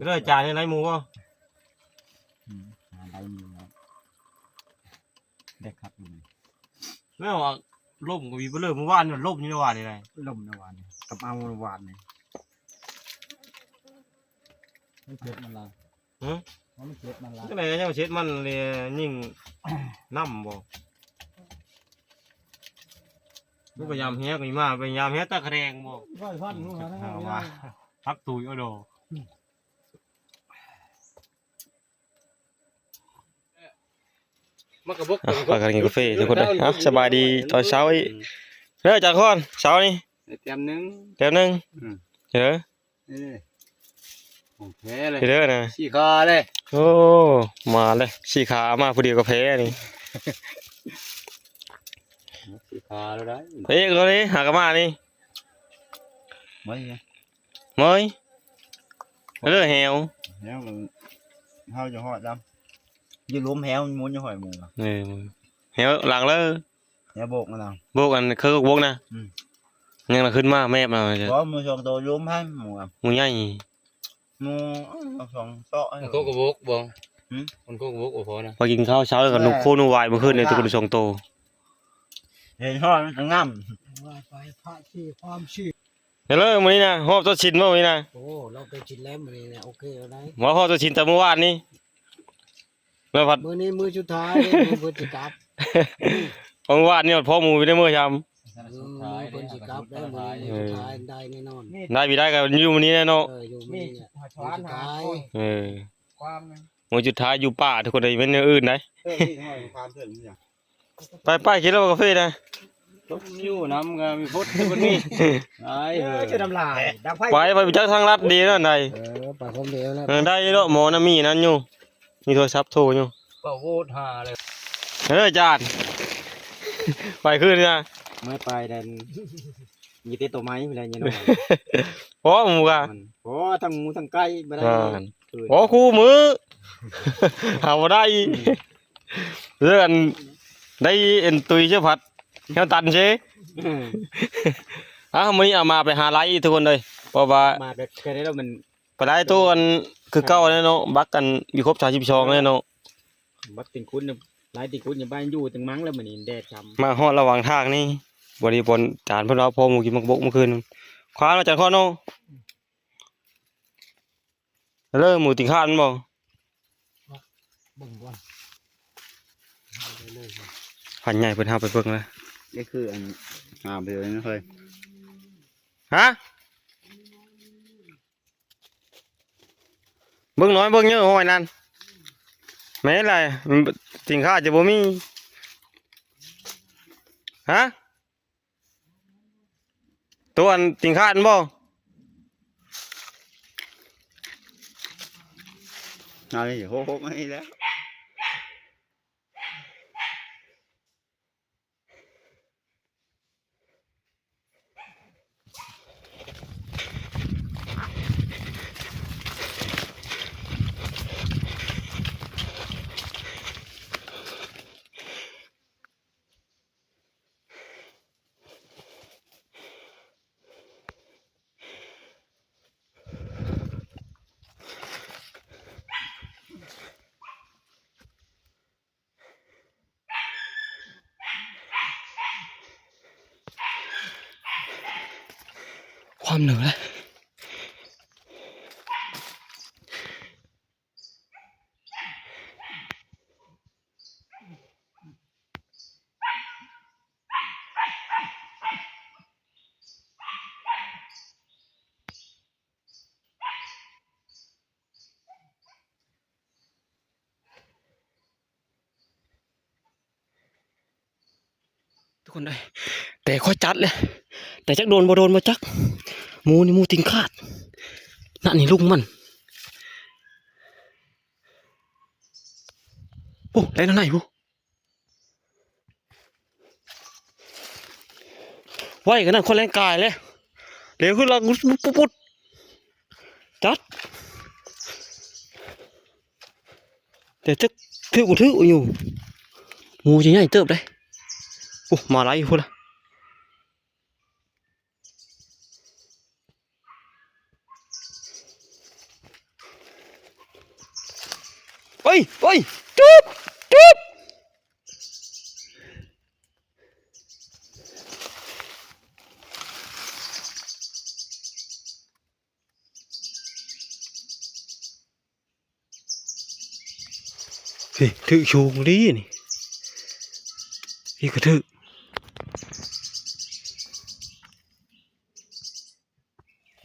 ເລີຍ ຈານໃຫ້ໄດ້ໝູ່ບໍ່? ອືມ ຫາໄດ້ໝູ່ແລ້ວ ໄດ້ຄັກຢູ່ນີ້. ແມ່ນວ່າລົມກໍມີເບີເລີ ມື້ວານນີ້ລົມຢູ່ໃນວານນີ້ໄດ໋ ລົມໃນວານນີ້ ກັບເອົາມື້ວານນີ້ ມັນເຈັບມັນລະ ຮະ? ມັນເຈັບມັນລະ ຈັ່ງໃດກໍຍັງເຈັບມັນເລີຍ ຍິງນຳບໍ່? ລູກພະຍາຍາມແຮກນີ້ມາ ພະຍາຍາມແຮກຕາກະແດງບໍ່? ຮ້ອຍພັນ ຫາວ່າ ຮັກຕູຍເອົາດອກ. ມັນກະບົກ ອ່ະ ພາກັນກິນກາເຟທຸກຄົນເດີ. ເອົ້າ ສະບາຍດີຕອນເຊົ້າອີກເດີ ຈານຄອນ ເຊົ້ານີ້ ແຕ້ມໜຶ່ງ ແຕ້ມໜຶ່ງ ອືມ ເດີ ນີ້ ຂອງແທ້ເລີຍ ເດີນະ ສີ່ຂາເລີຍ. ໂອ້ ມາເລີຍ ສີ່ຂາ ມາຜູ້ດຽວກະແພ້ນີ້ ສີ່ຂາແລ້ວໄດ໋ ເອີ ເອົານີ້ ຫາກະມານີ້ ມາ ເມຍ ເລີຍແຮວ ແຮວ ເຮົາຈະຮອດນຳ ຢູ່ລຸ່ມແຮວມັນໝູນຢູ່ຫ້ອຍໝູ່ ເອີ ແຮວຫຼັງເລີຍ ແຮວໂບກຫັ້ນນະ ໂບກອັນເຄີໂບກນະ ອືມ ຍັງລະຂຶ້ນມາແມບເອົາ ບໍ່ ໝູ່ສອງໂຕຢູ່ລຸ່ມຫັ້ນ ໝູ່ ໝູ່ໃຫຍ່ ໝູ່ ເອີ ສອງເຊາະ ມັນໂຄກະໂບກບໍ່ ຫື ມັນໂຄກະໂບກບໍ່ພໍນະ ໄປກິນເຂົ້າເຊົ້າກັບນົກໂຄນົກຫວາຍມື້ຄືນນີ້ ແມ່ນ ທຸກຄົນ ສອງໂຕ ເຫັນຮອດມັນກະງາມ ວ່າໄປພະທີ່ຄວາມຊື່ ເຮັດເລີຍມື້ນີ້ນະ ຮອບຕັດສິນບໍ່ມື້ນີ້ນະ? ໂອ້ ຮອບຕັດສິນແລ້ວມື້ນີ້ນະ ໂອເຄແລ້ວໄດ໋ ວ່າຮອບຕັດສິນແຕ່ມື້ວານນີ້ ແລ້ວພັດ ມື້ນີ້ມື້ສຸດທ້າຍເດ້ ມື້ເພິ່ນຊິກັບ ມື້ວານນີ້ພໍໝູ່ໄດ້ມື້ຊ້ຳ ເອີ ມື້ເພິ່ນຊິກັບໄດ້ ມື້ນີ້ມື້ສຸດທ້າຍ ເອີ ໄດ້ແນ່ນອນ ໄດ້ບໍ່ໄດ້ກໍຢູ່ມື້ນີ້ແຫຼະເນາະ ເອີ ຢູ່ມື້ນີ້ແຫຼະ ມື້ສຸດທ້າຍ ເອີ ຄວາມ ມື້ສຸດທ້າຍຢູ່ປ່າ ທຸກຄົນເອີຍ ແມ່ນແນວອື່ນໄດ໋ ເອີ ນີ້ຫ້ອຍຄວາມເຖິງນີ້ ໄປໆ ກິນແລ້ວກາເຟນະ ຕົກຢູ່ນຳກໍມີພົດຢູ່ບໍ່ນີ້ ໄປເອີ ເອີ ເອີ ຈຸດນ້ຳລາຍ ດັງໄຟ ໄປ ໄປຈັກທາງລັດດີນັ້ນໃດ ເອີ ໄປຄົນດຽວແລ້ວ ເອີ ໄດ້ເນາະ ໝໍນະມີນັ້ນຢູ່ ມີໂທລະສັບໂທຢູ່ ກໍໂຫວດຫາເລີຍ ເອີ ຈານ ໄປຄືນນະ ເມື່ອໄປນັ້ນ ມີແຕ່ໂຕໄມ້ພຸ້ນແຫຼະ ຍັງນ້ອຍ ໂອ້ ໝູ່ກະ ມັນ ໂອ້ ທັງໝູທັງໄກ່ບໍ່ໄດ້ ອ່າ ຄືນ ໂອ້ ຄູ່ມື້ ຫາບໍ່ໄດ້ ອືມ ເລື່ອງໄດ້ເອັນຕຸຍເຊພັດ ແຮວຕັນເຊ ເອີ ອ່າ ມື້ນີ້ເອົາມາໄປຫາໄລ່ທຸກຄົນເລີຍ ເພາະວ່າມາແບບເທື່ອໃດແລ້ວມັນ ປາໄລ່ໂຕອັນຄືເກົ່າແລ້ວເນາະ ບັກກັນຢູ່ຄົບສາມສິບສອງແລ້ວເນາະ ບັກຕິງຄຸນ ໄລ່ຕິງຄຸນ ໄປຢູ່ຕັງມັງແລ້ວມື້ນີ້ແດດຊ້ຳ ມາຮອດລະຫວ່າງທາງນີ້ ບໍ່ໄດ້ບ່ອນຈານເພິ່ນວ່າ ພໍໝູກິນໝາກບົກມື້ຄືນ ຄວາມລະຈານຄອນເນາະ. ເລີ່ມໝູຕິງຄາດແມ່ນບໍ່? ເບິ່ງກ່ອນ ເອົາໄປເລີຍ ພັນໃຫຍ່ເພິ່ນເຮົາໄປເບິ່ງແລ້ວ ນີ້ຄືອັນ ຫາໄປເລີຍນະເຮີ້ຍ ຮະ? ເບິ່ງນ້ອຍເບິ່ງເຍີະຫ້ອຍນັ້ນ ແມ່ນຫຼາຍ ຕິງຄາດຈະບໍ່ມີ ຮະ? ໂຕອັນຕິງຄາດແມ່ນບໍ່? ອັນນີ້ຫົກຫົກອັນນີ້ແຫຼະ ຄວາມເໜືອ ທຸກຄົນເອີຍ ແຕ່ຂ້ອຍຈັດເລີຍ ແຕ່ຈັກໂດນບໍ່ໂດນບໍ່ຈັກ ໝູນີ້ໝູຕິງຄາດ ນັ້ນນີ້ລຸງມັນ ໂອ້ ໄດ້ແນວໃດພຸ້ນ ໄວຂະໜາດຄົນແລ່ນກາຍເລີຍ ເລວຂຶ້ນລະປຸດໆ ຈັດ ແຕ່ຈັກຖືກບໍ່ຖືກຢູ່ ໝູຈະໃຫຍ່ເຕີບເດ້ ໂອ້ ມາຫຼາຍຢູ່ພຸ້ນລະ. ໂອ້ຍ ໂອ້ຍ ຈຸບ ຈຸບ. ພີ້ ຖືກສູງດີນີ້ ພີ້ກະຖືກ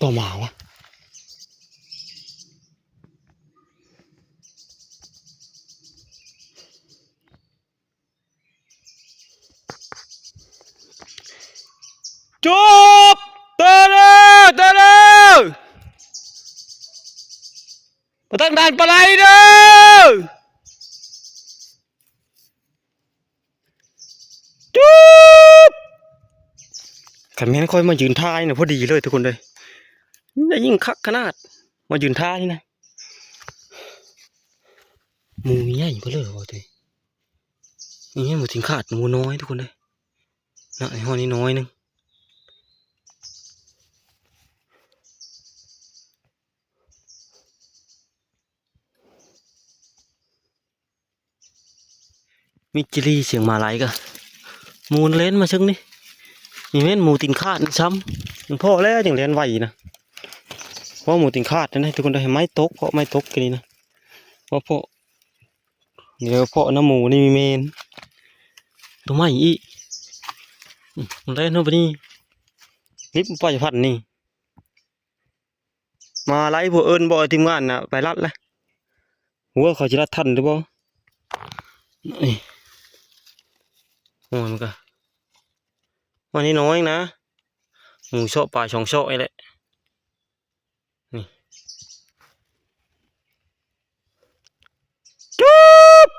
ຕໍ່ມາວະ. ຈົບ ເຕີເດີ ເຕີເດີ ບໍ່ຕ້ອງດ້ານປາໄຫຼເດີ. ຈຸບ ຄັນແມ່ນຂ້ອຍມາຢືນທ່ານີ້ນະ ພໍດີເລີຍທຸກຄົນເອີຍ ໄດ້ຍິງຄັກຂະໜາດ ມາຢືນທ່ານີ້ນະ. ໝູໃຫຍ່ເບີເລີບໍ່ເຕີ ນີ້ໝູຕີນຂາດ ໝູນ້ອຍທຸກຄົນເອີຍ ນະ ໃນຫ້ອງນີ້ນ້ອຍໜຶ່ງ. ມິດຈີຣີ ສຽງໝາໄຫຼກະ ໝູແລ່ນມາເຊິ່ງນີ້ ນີ້ແມ່ນໝູຕີນຂາດນຳຊ້ຳ ມັນພໍ້ແລ້ວຈັ່ງແລ່ນໄວນະ. ເພາະໝູຕີນຂາດນັ້ນ ໃຫ້ທຸກຄົນໄດ້ໄມ້ຕົກ ເພາະໄມ້ຕົກກີ້ນີ້ນະ ເພາະ ເພາະ ດຽວເພາະນຳໝູນີ້ມີແມ່ນ ໂຕໃໝ່ອີກ ອື ມັນແລ່ນເນາະບາດນີ້ ລິບໄປພັນນີ້. ມາໄຫຼບໍ່ເອີ້ນບໍ່ ທີມງານນະ ໄປລັດແລ້ວ ຫົວເຂົາຊິລັດທັນຫຼືບໍ່. ໂອ້ຍ ມັນກະ ມັນນ້ອຍນະ ໝູເຊາະປາຍສອງເຊາະນີ້ແຫຼະ ນີ້ ຈຸບ.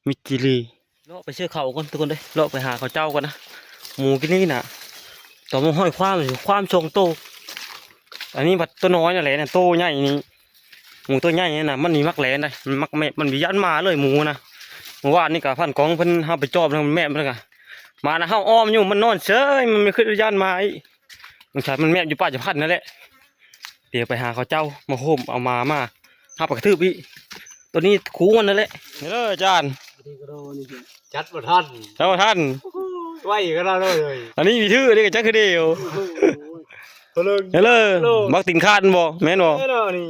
ມິດຈີຣີ ເລາະໄປເຊື່ອເຂົາກ່ອນທຸກຄົນເດີ ເລາະໄປຫາເຂົາເຈົ້າກ່ອນນະ. ໝູກິນນີ້ນະ ຕອນມັນຫ້ອຍຄວາມຢູ່ ຄວາມສອງໂຕ ອັນນີ້ບັດໂຕນ້ອຍນັ້ນແຫຼະນະ ໂຕໃຫຍ່ນີ້ ໝູໂຕໃຫຍ່ນີ້ນະ ມັນນີ້ມັກແລ່ນໄດ໋ ມັນມັກແມບ ມັນບໍ່ຢ້ານໝາເລີຍໝູນະ. ມື້ວານນີ້ກະພັນກອງເພິ່ນ ເຮົາໄປຈອບນຳແມບມັນກະ ໝານະ ເຮົາອ້ອມຢູ່ ມັນນອນເຊີຍ ມັນບໍ່ຄິດຢ້ານໝາອີກ. ມັນໃຊ້ ມັນແມບຢູ່ປ່າຈະພັນນັ້ນແຫຼະ. ດຽວໄປຫາເຂົາເຈົ້າມາໂຮມເອົາໝາມາ ຫາປາກະຖືບອີກ. ໂຕນີ້ຄູມັນນັ້ນແຫຼະ. ເດີອາຈານ ຈັດບໍ່ທັນ ຈັດບໍ່ທັນ ໄວຂະໜາດນັ້ນເລີຍ. ອັນນີ້ມີຖືກ ອັນນີ້ກະຈັກຄືດຽວ. ໂອ້ໂຫ ເດີ ບັກຕີນຂາດແມ່ນບໍ່? ແມ່ນບໍ່? ແມ່ນເນາະນີ້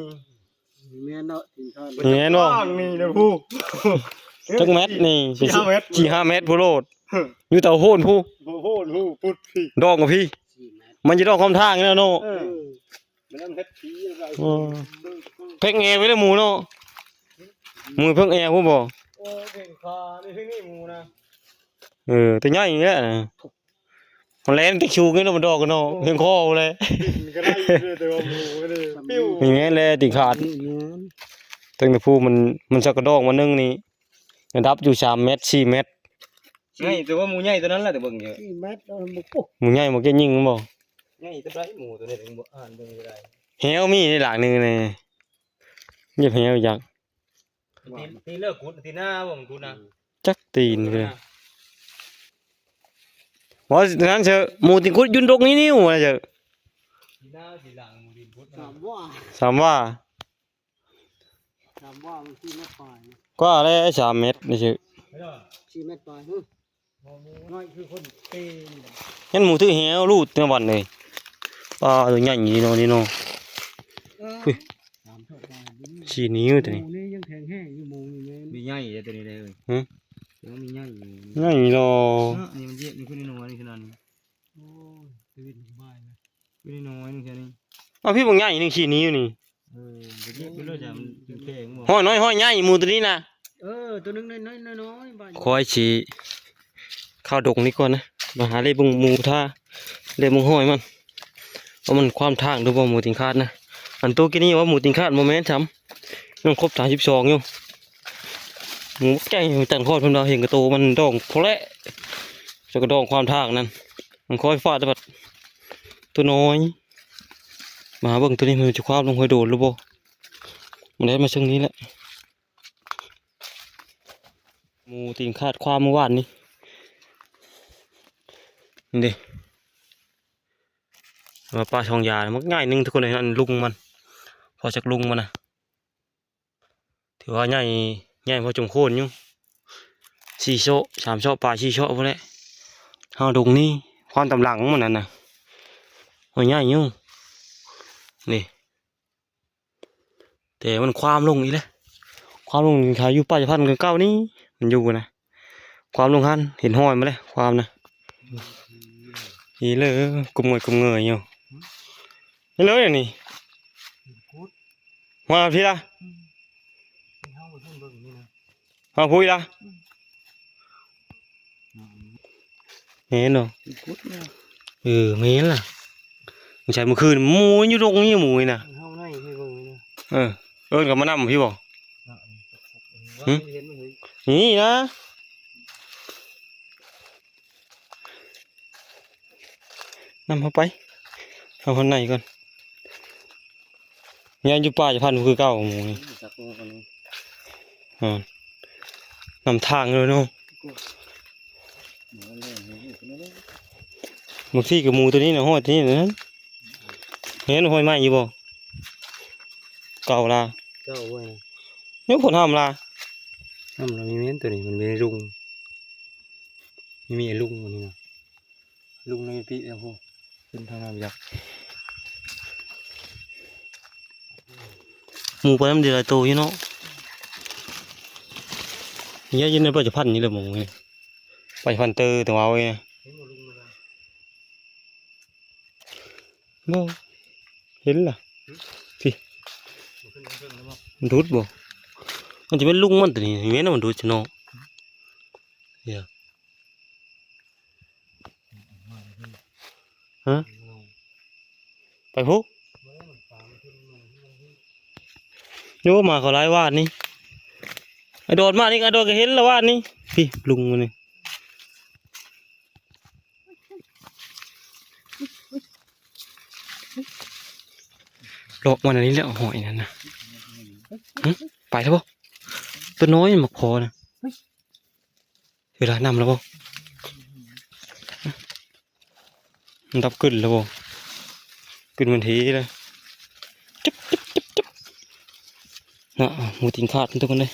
ແມ່ນເນາະ ຕີນຂາດ ແມ່ນບໍ່? ນີ້ນະຜູ້ ຈັກແມັດນີ້ ສີ່ຫ້າແມັດ ສີ່ຫ້າແມັດພຸ້ນໂລດ. ຢູ່ເຕົາໂພນພຸ້ນ ໂພນພຸ້ນ ພຸ້ນພີ້ ດອງກັບພີ້ ສີ່ແມັດ ມັນຈະດອງຄວາມທາງນີ້ແຫຼະເນາະ. ເອີ ມັນເຮັດຜີໄດ້ ເອີ ເພັງແອໄວ້ເດີໝູເນາະ ໝູເພັງແອພຸ້ນບໍ່? ໂອ້ ເພັງຄານີ້ ເພັງນີ້ໝູນະ. ເອີ ໂຕໃຫຍ່ນີ້ແຫຼະ ມັນແລ່ນຕິດຊູງນີ້ເນາະ ມັນດອກກັນເນາະ ເພງຄໍແຫຼະ ບິນກະໄດ້ຢູ່ເດີ ແຕ່ວ່າໝູນີ້ປິວ. ນີ້ແມ່ນແຫຼະ ຕິດຂາດ ນີ້ແມ່ນ ຕັ້ງແຕ່ພູມັນ ມັນສັກກະດອກມາໜຶ່ງນີ້ ລະດັບຢູ່ສາມແມັດ ສີ່ແມັດ. ໃຫຍ່ ແຕ່ວ່າໝູໃຫຍ່ໂຕນັ້ນແຫຼະ ແຕ່ເບິ່ງຢູ່ ສີ່ແມັດ ເອົາບໍ່ປຸ ໝູໃຫຍ່ບໍ່ ເກຍຍິງມັນບໍ່? ໃຫຍ່ເທົ່າໃດໝູໂຕນີ້ ຍັງບໍ່ອ່ານເບິ່ງຢູ່ໃດ. ແຮ້ວມີໃນຫຼັງໜຶ່ງນີ້ ຫຍິບແຮ້ວຈັກ ຕີນ ຕີນເລີກກຸດ ຕີນໜ້າບໍ່ ມັນກຸດນະ ຈັກຕີນເລີຍ. ບໍ່ ນັ້ນເຊີ ໝູຕີນກຸດຢູ່ດົງນີ້ ນີ້ໝູນະເຊີ ຕີນໜ້າ ຕີນຫຼັງ ໝູຕີນກຸດນະ ສາມວ່າ ສາມວ່າ ສາມວ່າມັນສີ່ແມັດປາຍນະ ກວ່າແລ້ວ ສາມແມັດນີ້ເຊີ ສີ່ແມັດປາຍ. ຫື ນ້ອຍຄືຄົນເປນີ້ແຫຼະ ຍັນໝູຖືກແຮ້ວລູດແນວວັນເລີຍ. ປາໂຕໃຫຍ່ນີ້ເນາະ ນີ້ເນາະ. ເອີ ອຸ້ຍ ສາມເທົ່າປາຍ ສີ່ນິ້ວໂຕນີ້ ໝູນີ້ຍັງແຂງແຮງຢູ່ ໝູນີ້ແມ່ນ ມີໃຫຍ່ເດ້ໂຕນີ້ເດ້. ຫື ມີໃຫຍ່ຢູ່ ໃຫຍ່ເນາະ ນີ້ມັນເຍະ ນີ້ຄືນ້ອຍໆ ນີ້ຂະໜາດນີ້. ໂອ້ຍ ຊີວິດສະບາຍນະ ຄືນ້ອຍໆ ນີ້ແຄ່ນີ້. ເອົາ ພີ້ບັກໃຫຍ່ໜຶ່ງ ສີ່ນິ້ວນີ້. ເອີ ເປັນໂລດ ມັນເປັນແຂງບໍ່ ຫ້ອຍນ້ອຍຫ້ອຍໃຫຍ່ໝູໂຕນີ້ນະ. ເອີ ໂຕໜຶ່ງນ້ອຍໆ ນ້ອຍໆ ບາດນີ້ ຂ້ອຍຊິເຂົ້າດົງນີ້ກ່ອນນະ ມາຫາເລເບິ່ງໝູທ່າ ເລເບິ່ງຫ້ອຍມັນ ວ່າມັນຂວາມທາງຫຼືບໍ່ ໝູຕີນຂາດນະ. ອັນໂຕກີ້ນີ້ວ່າໝູຕີນຂາດບໍ່ແມ່ນຊ້ຳ ຍັງຄົບສາມສິບສອງຢູ່. ໝູໃຫຍ່ຈັງຮອດເພິ່ນວ່າ ເຫັນກະໂຕມັນດອງໂພແຫຼະ ຈະກະດອງຂວາມທາງນັ້ນ ມັນຄ່ອຍຟາດແຕ່ບັດໂຕນ້ອຍ. ມາເບິ່ງໂຕນີ້ ມັນຈະຄວາມລົງຫ້ວຍໂດນຫຼືບໍ່? ມັນໄດ້ມາເຊິ່ງນີ້ແຫຼະ ໝູຕີນຂາດຄວາມມື້ວານນີ້ ນີ້ເດ້. ວ່າປາສອງຢາມັກໃຫຍ່ໜຶ່ງທຸກຄົນເອີຍ ອັນລຸງມັນ ພໍຈັກລຸງມັນນະ ຖືວ່າໃຫຍ່ ໃຫຍ່ພໍສົມຄວນຢູ່ ສີ່ໂຊະ ສາມໂຊະປາຍ ສີ່ໂຊະພຸ້ນແຫຼະ. ເຮົາດົງນີ້ຄວາມຕາມຫຼັງມັນນັ້ນນະ ໂອ້ຍ ໃຫຍ່ຢູ່ນີ້. ແຕ່ມັນຄວາມລົງອີກແລ້ວ ຄວາມລົງ ຖ້າຢູ່ປ່າຈະພັນຄືເກົ່ານີ້ ມັນຢູ່ນະ ຄວາມລົງຫັ້ນ ເຫັນຮອຍມັນແລ້ວ ຄວາມນະ ອີເລີ ກຸມເງຍກຸມເງຍຢູ່ ນີ້ເລີນີ້ ມາພີ້ລະ ມາພຸ້ນລະ ແມ່ນເນາະ ເອີ ແມ່ນລະ ໃຊ່ ມື້ຄືນໝູຢູ່ດົງນີ້ ໝູນີ້ນະ ເຮົາໃນໃຫ້ເບິ່ງນີ້ນະ ເອີ ເອີ້ນເຂົາມານຳພີ້ບໍ່ ຫຶ ນີ້ນະ ນຳເຮົາໄປ ເຮົາເຂົ້າໃນກ່ອນ. ຍັງຢູ່ປ່າຈະພັນຄືເກົ່າໝູນີ້ ຈັກໂມງປານນີ້ ອ່າ ນຳທາງເລີຍເນາະ ບາງທີກໍໝູຕົວນີ້ນະ ຫ້ອຍຕົວນີ້ນະ ເຫັນຫ້ອຍໄມ້ຢູ່ບໍ່ ເກົ່າລະ ເກົ່າເວີຍ ຍັງຜົນຫອມລະ ຫອມລະ ມີແມ່ນຕົວນີ້ ມັນມີລຸງ ມີລຸງອັນນີ້ນະ ລຸງໃນປີແລ້ວໂຫ ຂຶ້ນທາງນ້ຳຍັກ ໝູໄປນຳເດ ຫຼາຍໂຕຢູ່ເນາະ ເຍອະຢູ່ໃນປະຈະພັນນີ້ແຫຼະໝູນີ້ ປະຈະພັນເຕີ ແຕ່ວ່າເອົາເອງ ບໍ່ເຫັນລະ ພີ້ ມັນດຸດບໍ່ ມັນຈະແມ່ນລຸງມັນຕົວນີ້ ແມ່ນມັນດຸດຊະເນາະ ເອີ ຮະ ໄປພຸ້ນ ໂຍ ມາເຂົາຫຼາຍວາດນີ້ ໄອ້ໂດດມານີ້ ໄອ້ໂດດກໍເຫັນລະວາດນີ້ ພີ້ ລຸງມັນນີ້ ເລາະມາອັນນີ້ແຫຼະ ຫອຍນັ້ນນະ ຫຶ ໄປແລ້ວບໍ່ ຕົວນ້ອຍມັກພໍນະ ເວລານຳແລ້ວບໍ່ ມັນດັບຂຶ້ນແລ້ວບໍ່ ຂຶ້ນມັນເທເລີຍ ຈຶບ ຈຶບ ຈຶບ ຈຶບ ນະ ໝູຕີນຂາດ ທຸກຄົນເອີຍ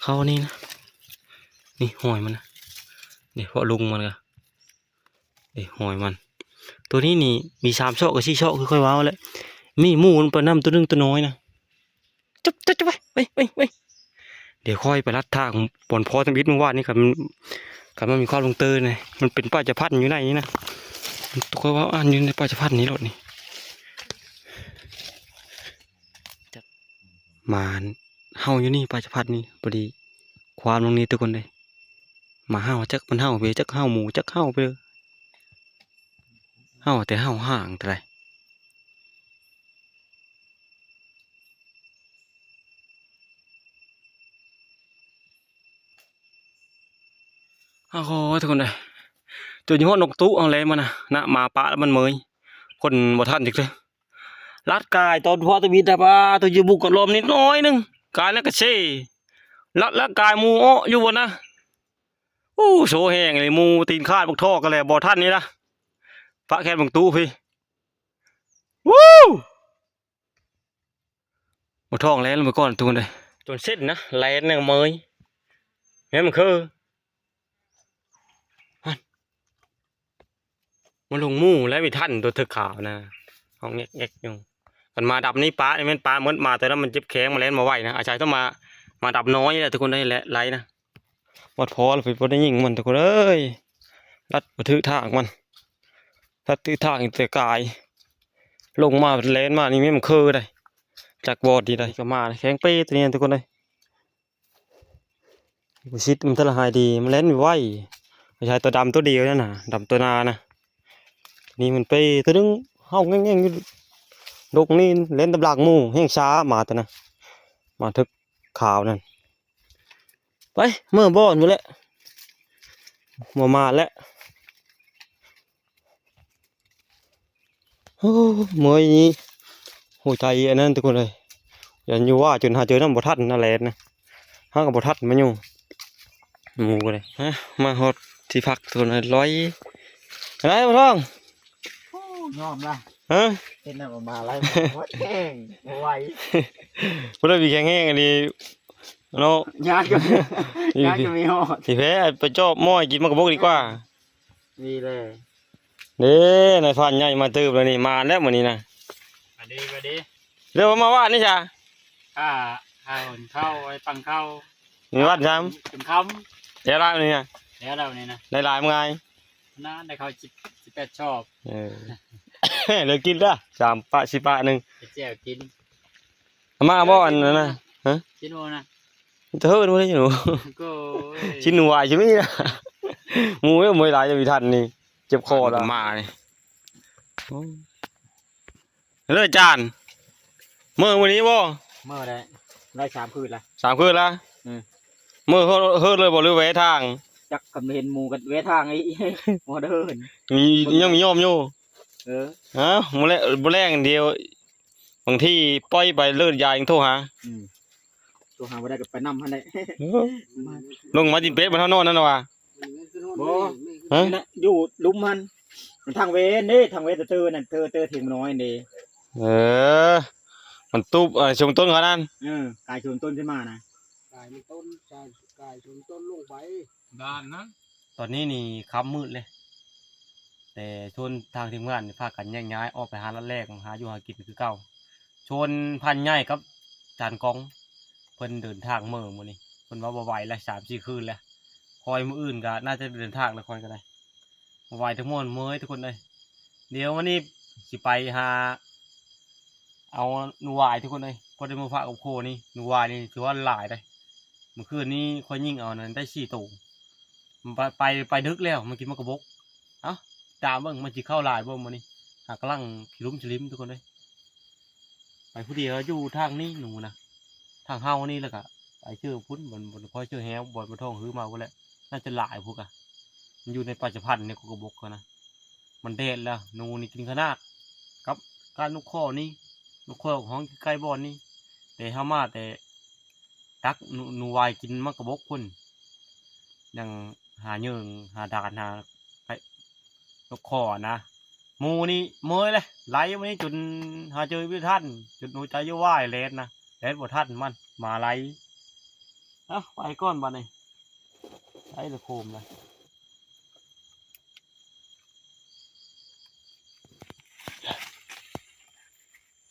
ເຂົ້ານີ້ນະ ນີ້ຫອຍມັນນະ ນີ້ເພາະລຸງມັນກະ ນີ້ຫອຍມັນ ໂຕນີ້ນີ້ມີສາມເຊາະກັບສີ່ເຊາະ ຄືຂ້ອຍເວົ້າແຫຼະ ມີໝູມັນໄປນຳ ໂຕໜຶ່ງໂຕນ້ອຍນະ ຈັບ ຈັບ ຈັບໄວ້ ໄວ້ ໄວ້ ໄວ້ ດຽວຂ້ອຍໄປລັດທາງບ່ອນພໍທຳອິດມື້ວານນີ້ ຄັນ ຄັນມັນມີຄວາມລົງເຕີນະ ມັນເປັນປ່າຈະພັນຢູ່ໃນນີ້ນະ ຂ້ອຍວ່າອັນຢູ່ໃນປ່າຈະພັນນີ້ໂລດນີ້ ມາເຮົາຢູ່ນີ້ ປ່າຈະພັນນີ້ ພໍດີຄວາມລົງນີ້ ທຸກຄົນເອີຍ ມາເຮົາ ຈັກມັນເຮົາເວ ຈັກເຮົາໝູ ຈັກເຮົາເວ ເຮົາແຕ່ເຮົາຫ່າງເທົ່າໃດ ໂອ້ໂຫ ທຸກຄົນເອີຍ ຈົນຮອດນົກຕູ້ເອົາແລ້ວມັນນະ ນະ ມາປະແລ້ວມັນເມີຍ ຄົນບໍ່ທັນຈັກເທື່ອ ລັດກາຍຕອນພໍທຳອິດນະ ປາໂຕ ຢູ່ບຸກກັບລອມນິດໜ້ອຍໜຶ່ງ ກາຍແລ້ວກະເຊ ລັດແລ້ວກາຍໝູເອາະຢູ່ພຸ້ນນະ ໂອ້ ໂຊແຮງອີ່ຫຼີ ໝູຕີນຂາດບັກທອກກັນແຫຼະ ບໍ່ທັນນີ້ນະ ປະແຄມບັກຕູ້ພີ້ ວູ້ ບໍ່ທ້ອງແລ່ນລົງໄປກ່ອນ ທຸກຄົນເອີຍ ຈົນເສັ້ນນະ ແລ່ນຍັງເມີຍ ແມ່ນມັນຄື ຫັ້ນ ມັນລົງໝູແລ້ວ ໄມ່ທັນ ຕົວເຖິກຂາວນະ ຮ້ອງແງກໆຢູ່ ຄັນມາດັບນີ້ປະ ນີ້ແມ່ນປະໝົດ ມາແຕ່ນັ້ນມັນເຈັບແຂ້ງ ມັນແລ່ນບໍ່ໄຫວນະ ອາໄສຕ້ອງມາ ມາດັບນ້ອຍແຫຼະ ທຸກຄົນເອີຍ ແລະໄລ່ນະ ວັດພໍລະໄປບໍ່ໄດ້ຍິງມັນ ທຸກຄົນເອີຍ ລັດບໍ່ຖືກທາງມັນ ລັດຖືກທາງແຕ່ກາຍ ລົງມາແລ່ນມານີ້ແມ່ນມັນຄືໃດ ຈັກວອດທີ່ໃດ ກໍມາແຂງເປ້ຕົວນີ້ ທຸກຄົນເອີຍ ບໍ່ຊິດ ມັນທະລະຫາຍດີ ມັນແລ່ນໄວ ບໍ່ໃຊ່ຕົວດຳຕົວດຽວນັ້ນນະ ດຳຕົວໜ້ານະ ນີ້ມັນເປ້ຕົວໜຶ່ງ ເຮົາແງ່ງໆຢູ່ ດົກນີ້ແລ່ນຕາມຫຼັງໝູ່ ແຮ່ງຊ້າ ໝາຕົວນັ້ນ ໝາເຖິກຂາວນັ້ນ ໄປ ເມືອບ່ອນພຸ້ນແຫຼະ ບໍ່ມາແລ້ວ. ໂອ້ ເມື່ອຍນີ້ ຫົວໃຈອັນນັ້ນ ທຸກຄົນເອີຍ ຢ້ານຢູ່ວ່າຈົນຫາເຈີນຳບໍ່ທັນນະ ແລ່ນນະ ຫາກໍບໍ່ທັນມາຢູ່ ໝູກໍໄດ້ ຮະ ມາຮອດທີ່ພັກ ທຸກຄົນເອີຍ ລອຍ ໄດ້ບໍ່ທອງ? ໂອ້ ຍອມລະ ຮະ? ເຮັດນ້ຳອອກມາຫຼາຍ ໝົດແຮງ ບໍ່ໄຫວ ບໍ່ໄດ້ມີແຂງແຮງອັນນີ້ເນາະ ຍາກກໍ ຍາກກໍມີຮອດ ຊິແພ້ໄປຈອບໝໍ້ໃຫ້ກິນໝາກກະບົກດີກວ່າ ນີ້ແຫຼະ ເດ້ ນາຍພານໃຫຍ່ມາຕື່ມແລ້ວນີ້ ມາແລ້ວມື້ນີ້ນະ ມາດີ ມາດີ ແລ້ວມາວາດນີ້ຊະ ຂ້າ ຂ້າຫຸ່ນເຂົ້າ ໄວ້ປັງເຂົ້າ ມີວາດຊ້ຳ ຈົນຄ່ຳ ແລ້ວລະນີ້ນະ ແລ້ວລະນີ້ນະ ໄດ້ຫຼາຍບໍ່ງ່າຍ ນານໄດ້ເຂົ້າສິບ ສິບແປດຊອບ ເອີ ເລີກກິນເດີ ສາມປະ ສີ່ປະໜຶ່ງ ເຮັດແຈ່ວກິນ ເອົາມາບໍ່ອັນນັ້ນນະ ຮະ ກິນບໍ່ນະ ເທີນບໍ່ໄດ້ຢູ່ ໂອ້ຍ ກິນຫວາຍຊິມີນະ ໝູ່ເອີຍ ໝູ່ຫຼາຍຈະມີທັນນີ້ ເຈັບຄໍລະ ມານີ້ ໂອ້ ເລີຍຈານ ເມີມື້ນີ້ບໍ່? ເມີໄດ້ ໄດ້ສາມຄືນລະ ສາມຄືນລະ ອືມ ເມີເຮີດເລີຍບໍ່ ຫຼືແວະທາງ? ຈັກ ຄັນເຫັນໝູ່ກໍແວະທາງອີກ ບໍ່ເດີນ ມີ ຍັງມີຍອມຢູ່ ເອີ ເອົ້າ ມື້ແລງ ມື້ແລງດຽວ ບາງທີປ່ອຍໄປເລີດຢາຍຍັງໂທຫາ ອືມ ໂທຫາບໍ່ໄດ້ກໍໄປນຳຫັ້ນແຫຼະ ເອີ ລົງມາຕີນເປັດ ມັນເຮົານອນນັ້ນວ່າ ບໍ່ ຮະ ນີ້ນະ ຢູ່ລຸ່ມຫັ້ນ ມັນທາງເວນເດ້ ທາງເວນເຕີນັ້ນ ເຕີ ເຕີເຖິງນ້ອຍເດ້ ເອີ ມັນຕູບ ເອີ ຊຸມຕົ້ນເຂົານັ້ນ ເອີ ກາຍຊຸມຕົ້ນຂຶ້ນມານະ ກາຍມັນຕົ້ນ ກາຍ ກາຍຊຸມຕົ້ນລົງໄປ ດ້ານນະ ຕອນນີ້ນີ້ຄ່ຳມືດເລີຍ ແຕ່ຊົນທາງທີມງານນີ້ພາກັນແຍກຍ້າຍອອກໄປຫາລັດແລກ ຫາຢູ່ຫາກິນຄືເກົ່າ ຊົນພັນໃຫຍ່ກັບຈານກອງ ເພິ່ນເດີນທາງເມີມື້ນີ້ ເພິ່ນວ່າບໍ່ໄຫວແລ້ວ ສາມສີ່ຄືນແລ້ວ ຄ່ອຍມື້ອື່ນກໍໜ້າຈະເດີນທາງແລ້ວ ຂ້ອຍກໍໄດ້ ບໍ່ໄຫວທັງມ່ວນເມີຍທຸກຄົນເອີຍ ດຽວວັນນີ້ຊິໄປຫາ ເອົາໜູຫວາຍທຸກຄົນເອີຍ ພໍໄດ້ມາຝາກຄອບຄົວນີ້ ໜູຫວາຍນີ້ຖືວ່າຫຼາຍເດ້ ມື້ຄືນນີ້ຂ້ອຍຍິງເອົານັ້ນໄດ້ສີ່ໂຕ ໄປ ໄປ ໄປດຶກແລ້ວ ມາກິນໝາກກະບົກ ເອົ້າ ຕາມເບິ່ງມັນຊິເຂົ້າຫຼາຍບໍ່ມື້ນີ້ ຫາກຳລັງຂີ້ຫຼຸມຂີ້ລິມທຸກຄົນເອີຍ ໄປຜູ້ດຽວ ຢູ່ທາງນີ້ໜູນະ ທາງເຮົານີ້ ແລ້ວກະໄປເຈີພຸ້ນ ບ່ອນ ບ່ອນ ພໍເຈີແຮວ ບ່ອນ ບ່ອນທ້ອງຮືມາພຸ້ນແຫຼະ ໜ້າຈະຫຼາຍພຸ້ນກະ ມັນຢູ່ໃນປ່າສະພັນໃນກົກກະບົກຫັ້ນນະ ມັນແດດແລ້ວ ໜູນີ້ກິນຂະໜາດ ກັບການນົກຄໍນີ້ ນົກຄໍຮ້ອງຢູ່ໃກ້ບ່ອນນີ້ ແຕ່ເຮົາມາແຕ່ຕັກໜູ ໜູຫວາຍກິນໝາກກະບົກພຸ້ນ ຍັງຫາເຫຍື່ອງ ຫາດານ ຫາ ໄປ ນົກຄໍນະ ໝູ່ນີ້ເມີຍເລີຍ ໄລ່ມື້ນີ້ຈົນຫາເຈີບໍ່ທັນ ຈົນຫົວໃຈຈະວາຍແລ່ນນະ ແລ່ນບໍ່ທັນມັນ ໝາໄລ່ ເອົ້າ ໄປກ່ອນບັດນີ້ ໄປລະໂຄມລະ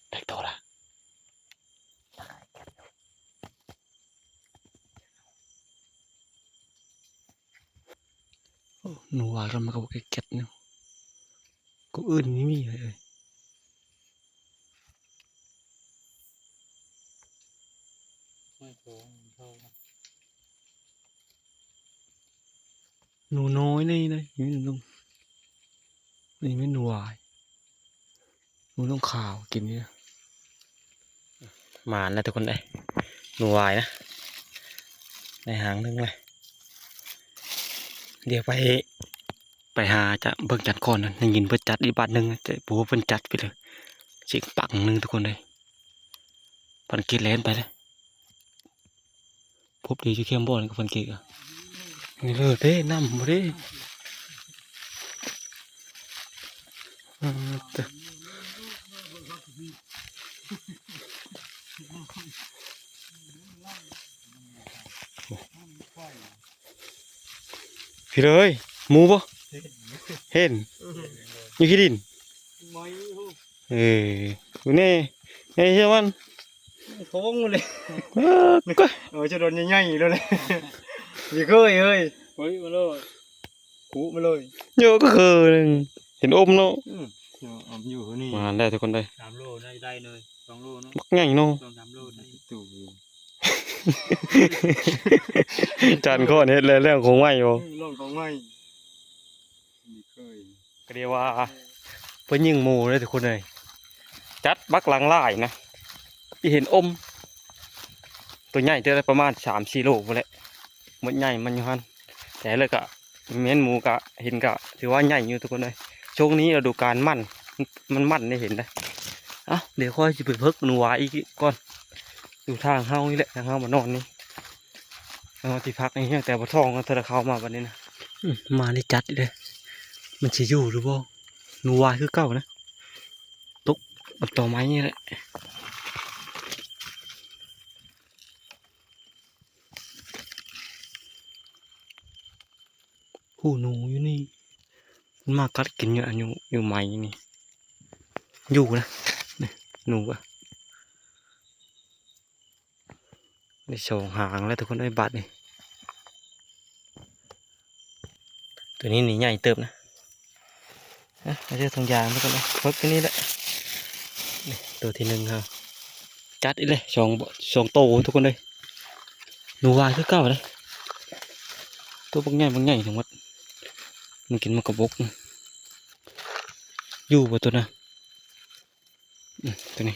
ແຕກໂຕລະ. ໂອ້ ໜູວ່າລຳມັນກໍບໍ່ແກັດໆ ເນາະ ກົກອື່ນນີ້ມີເລີຍ ໜູນ້ອຍນີ້ນະ ນີ້ໜູ ນີ້ແມ່ນໜູຫວາຍ ໜູນ້ອງຂາວກິນນີ້ນະ ໝານແລ້ວທຸກຄົນເອີຍ ໜູຫວາຍນະ ໄດ້ຫາງໜຶ່ງເລີຍ ດຽວໄປ ໄປຫາຈະເບິ່ງຈັດກ່ອນ ໄດ້ຍິນເພິ່ນຈັດອີກບາດໜຶ່ງ ແຕ່ບໍ່ຮູ້ເພິ່ນຈັດໄປເລີຍ ສຽງປັງໜຶ່ງທຸກຄົນເອີຍ ພັນເກດແລ່ນໄປເລີຍ. ພົບດີຢູ່ແຄມບໍ່ນີ້ກັບພັນເກດ ນີ້ເລີເດ້ ນ້ຳບໍ່ເດ້ ເອີ ພີ່ເລີຍ ໝູບໍ່? ເຫັນ ຢູ່ຂີ້ດິນ ເອີ ຢູ່ນີ້ ໃນເຮືອນມັນ ໂຄ້ງເລີຍ ເອີ ໂອ້ຍ ຈະໂດນໃຫຍ່ໆ ໂລດເລີຍ ມີເຄີຍເຮີ້ຍ ໂອ້ຍ ມາໂລດ ຄຸມາເລີຍ ເຍອະກໍຄືໜຶ່ງ ເຫັນອົມເນາະ ອືມ ເນາະ ອົມຢູ່ນີ້ ມາແລ້ວທຸກຄົນເອີຍ ສາມໂລໄດ້ ໄດ້ເລີຍ ສອງໂລເນາະ ບັກໃຫຍ່ເນາະ ສອງສາມໂລໄດ້ ຕູ້ ຈານຂ້ອນເຮັດແລ້ວ ແລ້ວຂອງໃໝ່ບໍ່ ອືມ ເລື່ອງຂອງໃໝ່ ມີເຄີຍ ກໍເລີຍວ່າເພິ່ນຍິງໝູເດ້ທຸກຄົນເອີຍ ຈັດບັກຫຼັງຫຼາຍນະ ທີ່ເຫັນອົມ ຕົວໃຫຍ່ເທື່ອລະປະມານສາມສີ່ໂລພຸ້ນແຫຼະ ໝົດໃຫຍ່ມັນຢູ່ຫັ້ນ ແຕ່ເລີຍກະແມ່ນໝູກະເຫັນກະຖືວ່າໃຫຍ່ຢູ່ທຸກຄົນເອີຍ ຊ່ວງນີ້ລະດູການມັນ ມັນມັນໄດ້ເຫັນໄດ໋ ເອົ້າ ດຽວຂ້ອຍຊິໄປເພິກໜູຫວາຍອີກກ່ອນ ຢູ່ທາງເຮົານີ້ແຫຼະ ທາງເຮົາມານອນນີ້ ເຮົາທີ່ພັກນີ້ ແຕ່ບໍ່ທ່ອງເທື່ອເຂົ້າມາບັດນີ້ນະ ອືມ ມານີ້ຈັດອີກເດ້ ມັນຊິຢູ່ຫຼືບໍ່ ໜູຫວາຍຄືເກົ່ານະ ເອົາຕໍໄມ້ນີ້ແຫຼະ. ຜູ້ໜູຢູ່ນີ້ ມັນມາກັດກິນຢູ່ ອັນຢູ່ ຢູ່ໄມ້ນີ້ ຢູ່ນະ ນີ້ ໜູກະ ໄດ້ສອງຫາງແລ້ວທຸກຄົນເອີຍ ບາດນີ້ ໂຕນີ້ນີ້ໃຫຍ່ເຕີບນະ. ອ່ະ ມາເຈີຖົງຢາງມັນກ່ອນເນາະ ເພິກຕົວນີ້ແຫຼະ ນີ້ ໂຕທີໜຶ່ງເຮົາຈັດອີກເລີຍ ສອງ ສອງໂຕທຸກຄົນເອີຍ. ໜູວາຍຄືເກົ່າເດ້ ໂຕບັກໃຫຍ່ບັກໃຫຍ່ທັງໝົດ ມັນກິນໝາກກະບົກ ຢູ່ບໍ່ໂຕນະ? ອືມ ໂຕນີ້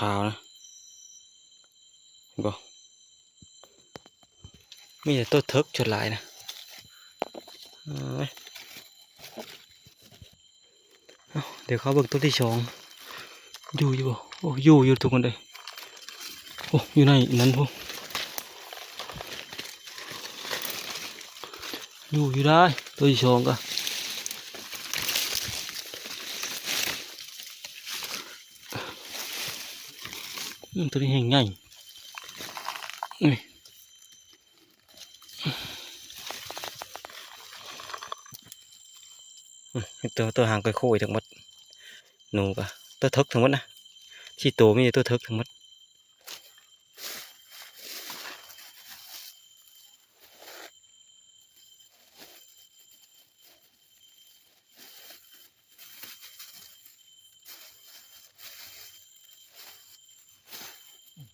ຂາວໆ ນະ ເຫັນບໍ່? ມີແຕ່ໂຕເຖິກສ່ວນຫຼາຍນະ ເອີຍ. ເອົ້າ ດຽວເຂົ້າເບິ່ງໂຕທີສອງ ຢູ່ ຢູ່ບໍ່? ໂອ້ ຢູ່ ຢູ່ທຸກຄົນເອີຍ. ໂອ້ ຢູ່ໃນນັ້ນພຸ້ນ ຢູ່ ຢູ່ໄດ້ ໂຕທີສອງກະ ອືມ ໂຕນີ້ແຮງໃຫຍ່ ນີ້ ອືມ ໂຕ ໂຕຫາງໂຄ້ຍໆ ທັງໝົດ ໜູກະ ໂຕເຖິກທັງໝົດນະ ສີ່ໂຕ ມີແຕ່ໂຕເຖິກທັງໝົດ.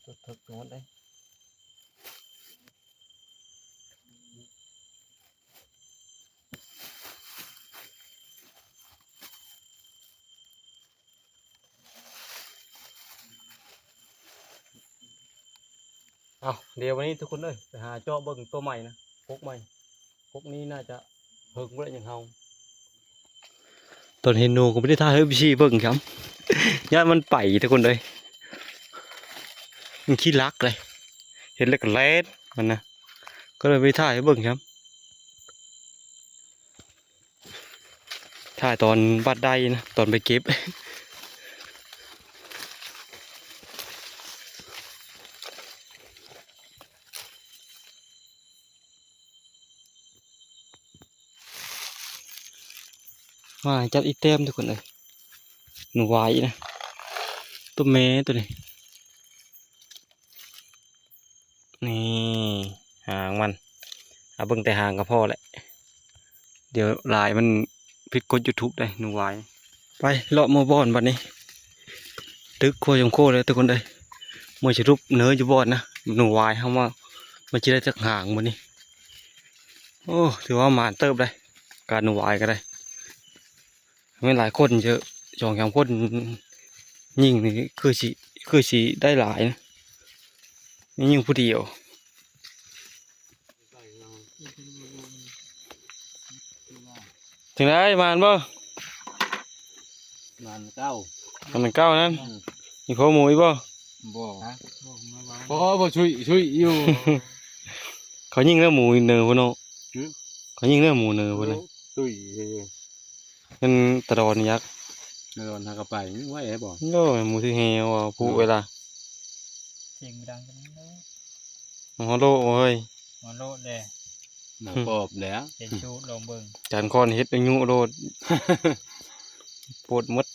ໂຕເຖິກທັງໝົດເລີຍ. ເອົາ ດຽວວັນນີ້ທຸກຄົນເອີຍ ໄປຫາເຈາະເບິ່ງໂຕໃໝ່ນະ ກົກໃໝ່ ກົກນີ້ໜ້າຈະເພິ່ງບໍ່ໄດ້ຫຍັງເຮົາ. ຕອນເຫັນໜູກະບໍ່ໄດ້ຖ່າຍໃຫ້ເອັຟຊີເບິ່ງຊ້ຳ ຢ້ານມັນໄປທຸກຄົນເອີຍ ມັນຂີ້ລັກເລີຍ ເຫັນແລ້ວກະແລ່ນມັນນະ ກະເລີຍບໍ່ໄດ້ຖ່າຍໃຫ້ເບິ່ງຊ້ຳ. ຖ່າຍຕອນບາດໄດ້ນະ ຕອນໄປເກັບ ມາຈັບອີກແຕ້ມທຸກຄົນເອີຍ ໜູວາຍນະ ໂຕແມ່ໂຕນີ້. ນີ້ຫາງມັນ ເອົາເບິ່ງແຕ່ຫາງກະພໍແຫຼະ ດຽວລາຍມັນຜິດກົດຢູທູບເດ້ ໜູວາຍ. ໄປເລາະໝູ່ບ່ອນບັດນີ້ ຕຶກຄົວຈຳໂຄເລີຍທຸກຄົນເອີຍ ເມືອສະຫຼຸບເນີຢູ່ບ່ອນນະ ໜູວາຍເຮົາມາ ມັນຊິໄດ້ຈັກຫາງບັດນີ້. ໂອ້ ຖືວ່າໝານເຕີບເດ້ ການໜູວາຍກະໄດ້. ແມ່ນຫຼາຍຄົນເຈີ ສອງສາມຄົນຍິງນີ້ຄືຊິ ຄືຊິໄດ້ຫຼາຍນະ ມີຍິງຜູ້ດຽວ. ຈັ່ງໃດ ໝານບໍ່? ໝານເກົ້າ ໝານເກົ້ານັ້ນ ອືມ ມີພໍໝູອີກບໍ່? ບໍ່ ພໍ ພໍ ຊຸຍ ຊຸຍຢູ່ ເຂົາຍິງແລ້ວໝູເນີພຸ້ນເນາະ ຫື? ເຂົາຍິງແລ້ວໝູເນີພຸ້ນນະ ຕຸ້ຍ ແມ່ນຕາດອນຍັກ ຕາດອນຫາກະໄປໄວ້ໄດ້ບໍ່? ໂອ້ຍ ໝູຖືແຮ່ວ່າຜູ້ເວລາ ສຽງດັງກັນເນາະ ຫົວໂລະເວີຍ ຫົວໂລະເດ້ ໜັງປອບແລ້ວ ເຫັນຊູດລອງເບິ່ງ ຈານຄອນເຮັດອາຍຸໂລດ ໂພດໝົດ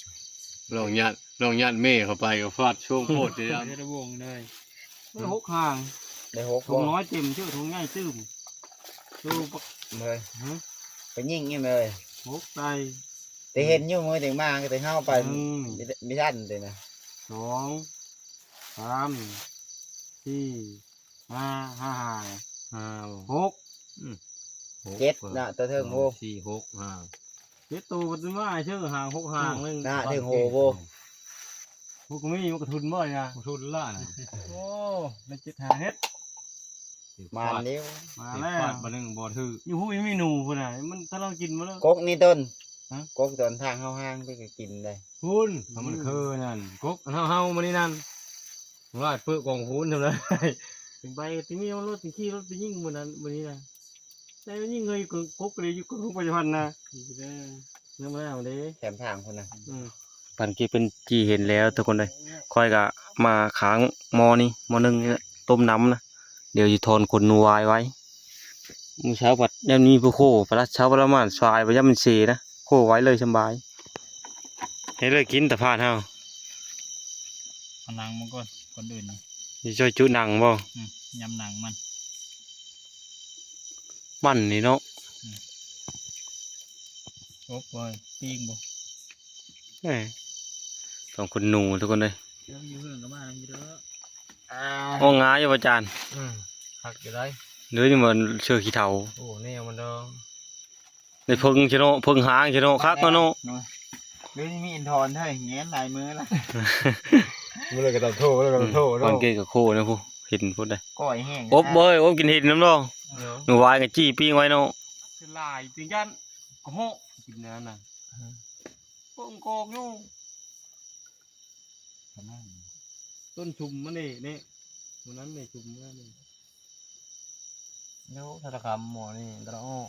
ລອງຍາດ ລອງຍາດແມ່ເຂົ້າໄປກະຟາດຊ່ວງໂພດເດ ເຮັດລະວົງເລີຍ ໄດ້ຫົກຫາງ ໄດ້ຫົກ ຖົງນ້ອຍເຕັມ ຊື້ຖົງໃຫຍ່ຕື່ມ ຊື້ບັກເລີຍ ຫື? ໄປຍິງນີ້ເລີຍ ຫົກໃສ່ ແຕ່ເຫັນຢູ່ມື້ແຕ່ງມາ ແຕ່ເຮົາໄປ ອືມ ມີ ມີທັນເດນະ ສອງ ສາມ ສີ່ ຫ້າ ຫ້າຫາງ ຫ້າ ຫົກ ອືມ ຫົກ ເຈັດນະ ໂຕເທິງ ເອີ ໂຫ ສີ່ ຫົກ ຫ້າ ເຈັດໂຕ ມັນມາເຊີຫາງ ຫົກຫາງ ອືມ ໜຶ່ງ ໜ້າເທິງໂຫໂຫ ໂຫກະມີ ມັນກະທຶນບໍ່ນະ ກະທຶນລະນະ ໂອ້ ໄດ້ເຈັດຫາງເຮັດ ມາແລ້ວ ມາແລ້ວ ບາດໜຶ່ງບໍ່ຖືກ ຢູ່ພຸ້ນມີໜູພຸ້ນນະ ມັນ ຖ້າລອງກິນບໍ່ເລີຍ ກົກນີ້ຕົ້ນ ຮະ ກົກຕອນທາງເຮົາຫາງໄປກະກິນໄດ້ ພຸ້ນ ຖ້າມັນຄືນັ້ນ ກົກເຮົາ ເຮົາມານີ້ນັ້ນ ວ່າເປິກກອງພຸ້ນທຳໄດ ໄປຕິມີລົດ ຂີ່ລົດໄປຍິງມື້ນັ້ນມື້ນີ້ນະ ແຕ່ຍິງເຮີຍ ກົກເລີຍຢູ່ກົກປັດຈຸບັນນະ ນີ້ນະ ເລີ່ມແລ້ວເດ້ ແຄມທາງພຸ້ນນະ ອືມ ພັນກີບເພິ່ນຈີ່ເຫັນແລ້ວທຸກຄົນເອີຍ. ຂ້ອຍກະມາຄ້າງໝໍ້ນີ້ ໝໍ້ໜຶ່ງນີ້ແຫຼະ ຕົ້ມນ້ຳນະ. ດຽວຊິຖອນຂົນໜູວາຍໄວ້. ມື້ເຊົ້າພັດຍາມມີຜູ້ໂຄ ພັດລະເຊົ້າພັດລະມາສາຍ ບໍ່ຍາມມັນເສນະ ໂຄໄວ້ເລີຍສຳບາຍ. ເຮັດເລີຍກິນຕາພານເຮົາ. ເອົາໜັງມັນກ່ອນ ກ່ອນອື່ນນີ້ ຊິຊ່ອຍຈຸໜັງບໍ່? ອືມ ຍຳໜັງມັນ ມັນນີ້ເນາະ. ອືມ ອົບບໍ່? ປີ້ງບໍ່? ເອີຍ ຕ້ອງຂົນໜູທຸກຄົນເອີຍ. ເຈົ້າຢູ່ເຮືອນກໍມານຳຢູ່ເດີ. ອ່າ ໂອ້ ງາມຢູ່ບໍ່ຈານ? ອືມ ຄັກຢູ່ໄດ໋. ເດີນີ້ມັນເສື້ອຂີ້ເຖົ້າ. ໂອ້ ແນວມັນດອກ. ໄດ້ເພິ່ງຊະເນາະ ເພິ່ງຫາງຊະເນາະ ຄັກເນາະ. ເດີນີ້ມີອິນທອນເຮີ້ຍ ແງນຫຼາຍມື້ລະ. ມື້ເລີຍກໍຕ້ອງໂທ ມື້ເລີຍກໍຕ້ອງໂທເນາະ. ອືມ ຕອນເກກໍໂຄນະຜູ້ ເຫັນພຸ້ນໄດ໋. ກ້ອຍແຮງ ອົບເອີຍ ອົບກິນເຫັດນຳເນາະ. ເອີ ມື້ວາຍກໍຈີ່ປີ້ງໄວ້ເນາະ. ຫຼາຍຈິງຈັ່ນກໍເຫາະກິນນັ້ນນະ. ເອີ ເບິ່ງກອກຢູ່ ຕົ້ນຊຸມມັນນີ້ ນີ້ ມື້ນັ້ນນີ້ຊຸມມັນນີ້. ໂຍ ທະລະຄຳໝໍ້ນີ້ ຕະລະອ້ອ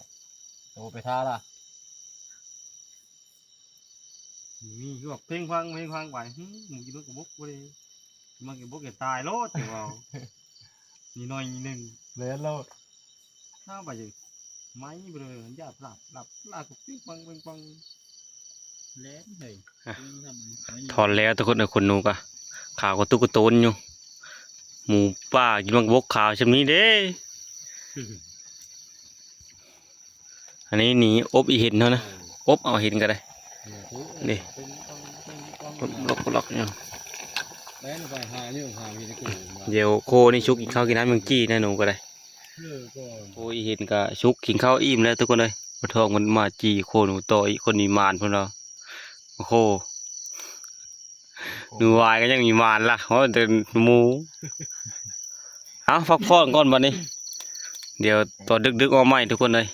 ໂຕໄປທ່າລະ. ມີພວກເພງຟັງ ເພງຟັງໄປ ຫື ໝູກິນໝາກກະບົກບໍ່ໄດ້ ໝາກກະບົກກະຕາຍໂລດ ເຈົ້າເວົ້າ. ນີ້ໜ້ອຍໜຶ່ງ ແລ່ນໂລດ ຫາໄປ ໄໝ້ເບລີ ຢາບຫຼັບ ຫຼັບ ຫຼັບ ປິງປັງ ປິງປັງ ແລ່ນເຮີ້ຍ. ຖອນແລ້ວທຸກຄົນເອີຍ ຂົນໜູກະຂາວກະຕຸກກະໂຕນຢູ່. ໝູປ່າກິນໝາກກະບົກຂາວຊ່ຳນີ້ເດ້. ອັນນີ້ໜີອົບອີ່ເຫັນເຮົານະ ອົບເອົາເຫັນກໍໄດ້. ນີ້ ລັອກລັອກຢູ່. ດຽວໂຄນີ້ສຸກກິນເຂົ້າກິນນ້ຳ ຍັງຈີ່ນະໜູກໍໄດ້. ໂຄອີ່ເຫັນກໍສຸກກິນເຂົ້າອີ່ມແລ້ວທຸກຄົນເອີຍ. ປະທ້ອງມັນມາຈີ່ໂຄໜູຕໍ່ອີກ ຄົນມີມານພຸ້ນເນາະ. ໂອ້ໂຫ ໜູວາຍກໍຍັງມີມານລະ ເວົ້າແຕ່ໝູ. ເອົາ ພັກຜ່ອນກ່ອນບັດນີ້ ດຽວຕອນດຶກໆອອກໃໝ່ທຸກຄົນເອີຍ.